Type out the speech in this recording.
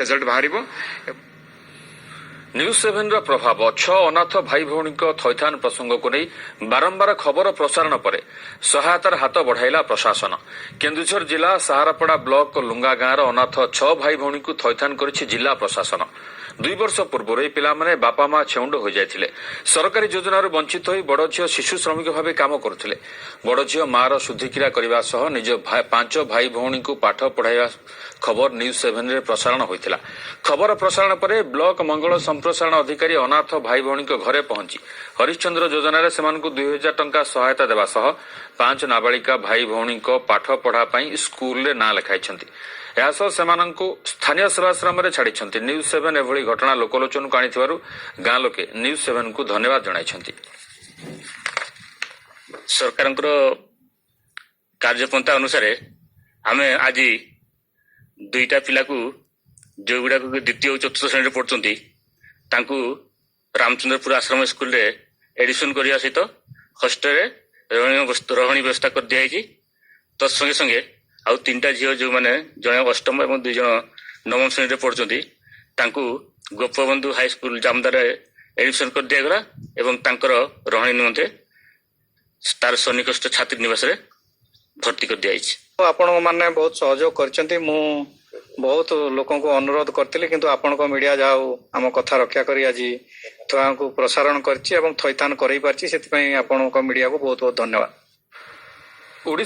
Result ବାହାରିବ। News ସେଭେନର ପ୍ରଭାବ। ଛଅ ଅନାଥ ଭାଇ ଭଉଣୀଙ୍କ ଥଇଥାନ ପ୍ରସଙ୍ଗକୁ ନେଇ ବାରମ୍ବାର ଖବର ପ୍ରସାରଣ ପରେ ସହାୟତାର ହାତ ବଢ଼ାଇଲା ପ୍ରଶାସନ। କେନ୍ଦୁଝର ଜିଲ୍ଲା ସାହାରାପଡ଼ା ବ୍ଲକ ଲୁଙ୍ଗା ଗାଁର ଅନାଥ ଛଅ ଭାଇ ଭଉଣୀଙ୍କୁ ଥଇଥାନ କରିଛି ଜିଲ୍ଲା ପ୍ରଶାସନ। 2 ବର୍ଷ ପୂର୍ବରୁ ଏହି ପିଲାମାନେ ବାପା ମା ଛେଉଣ୍ଡ ହୋଇଯାଇଥିଲେ। ସରକାରୀ ଯୋଜନାରୁ ବଞ୍ଚିତ ହୋଇ ବଡ଼ ଝିଅ ଶିଶୁ ଶ୍ରମିକ ଭାବେ କାମ କରୁଥିଲେ। ବଡ଼ ଝିଅ ମାର ଶୁଦ୍ଧିକ୍ରିୟା କରିବା ସହ ନିଜ ପାଞ୍ଚ ଭାଇ ଭଉଣୀଙ୍କୁ ପାଠ ପଢ଼ାଇବା ଖବର ନ୍ୟୁଜ୍ ସେଭେନରେ ପ୍ରସାରଣ ହୋଇଥିଲା। ଖବର ପ୍ରସାରଣ ପରେ ବ୍ଲକ ମଙ୍ଗଳ ସମ୍ପ୍ରସାରଣ ଅଧିକାରୀ ଅନାଥ ଭାଇ ଭଉଣୀଙ୍କ ଘରେ ପହଞ୍ଚି ହରିଶ୍ଚନ୍ଦ୍ର ଯୋଜନାରେ ସେମାନଙ୍କୁ 2000 ଟଙ୍କା ସହାୟତା ଦେବା ସହ ପାଞ୍ଚ ନାବାଳିକା ଭାଇ ଭଉଣୀଙ୍କ ପାଠ ପଢ଼ା ପାଇଁ ସ୍କୁଲରେ ନାଁ ଲେଖାଇଛନ୍ତି। ଏହାସହ ସେମାନଙ୍କୁ ସ୍ଥାନୀୟ ସେବାଶ୍ରମରେ ଛାଡ଼ିଛନ୍ତି। ନ୍ୟୁଜ୍ ସେଭେନ୍ ଏଭଳି ଘଟଣା ଲୋକଲୋଚନକୁ ଆଣିଥିବାରୁ ଗାଁ ଲୋକେ ନ୍ୟୁଜ୍ ସେଭେନ୍କୁ ଧନ୍ୟବାଦ ଜଣାଇଛନ୍ତି। ସରକାରଙ୍କର କାର୍ଯ୍ୟପନ୍ଥା ଅନୁସାରେ ଆମେ ଆଜି ଦୁଇଟା ପିଲାକୁ, ଯେଉଁଗୁଡ଼ାକ କି ଦ୍ୱିତୀୟ ଓ ଚତୁର୍ଥ ଶ୍ରେଣୀରେ ପଢୁଛନ୍ତି, ତାଙ୍କୁ ରାମଚନ୍ଦ୍ରପୁର ଆଶ୍ରମ ସ୍କୁଲରେ ଆଡମିସନ କରିବା ସହିତ ହଷ୍ଟେଲରେ ରହଣି ବ୍ୟବସ୍ଥା କରିଦିଆଯାଇଛି। ତତ୍ ସଙ୍ଗେ ସଙ୍ଗେ ଆଉ ତିନିଟା ଝିଅ, ଯେଉଁମାନେ ଜଣେ ଅଷ୍ଟମ ଏବଂ ଦୁଇ ଜଣ ନବମ ଶ୍ରେଣୀରେ ପଢୁଛନ୍ତି, ତାଙ୍କୁ ଗୋପବନ୍ଧୁ ହାଇସ୍କୁଲ, ଜାମଦାରେ ଆଡମିସନ କରିଦିଆଗଲା ଏବଂ ତାଙ୍କର ରହଣି ନିମନ୍ତେ ତାର ସନ୍ନିକଟ ଛାତ୍ରୀ ନିବାସରେ ଭର୍ତ୍ତି କରିଦିଆଯାଇଛି। ଆପଣ ମାନେ ବହୁତ ସହଯୋଗ କରିଛନ୍ତି। ମୁଁ ବହୁତ ଲୋକଙ୍କୁ ଅନୁରୋଧ କରିଥିଲି, କିନ୍ତୁ ଆପଣଙ୍କ ମିଡିଆ ଯାହା ହଉ ଆମ କଥା ରକ୍ଷା କରି ଆଜି ଛୁଆଙ୍କୁ ପ୍ରସାରଣ କରିଛି ଏବଂ ଥଇଥାନ କରେଇ ପାରିଛି। ସେଥିପାଇଁ ଆପଣଙ୍କ ମିଡିଆକୁ ବହୁତ ବହୁତ ଧନ୍ୟବାଦ।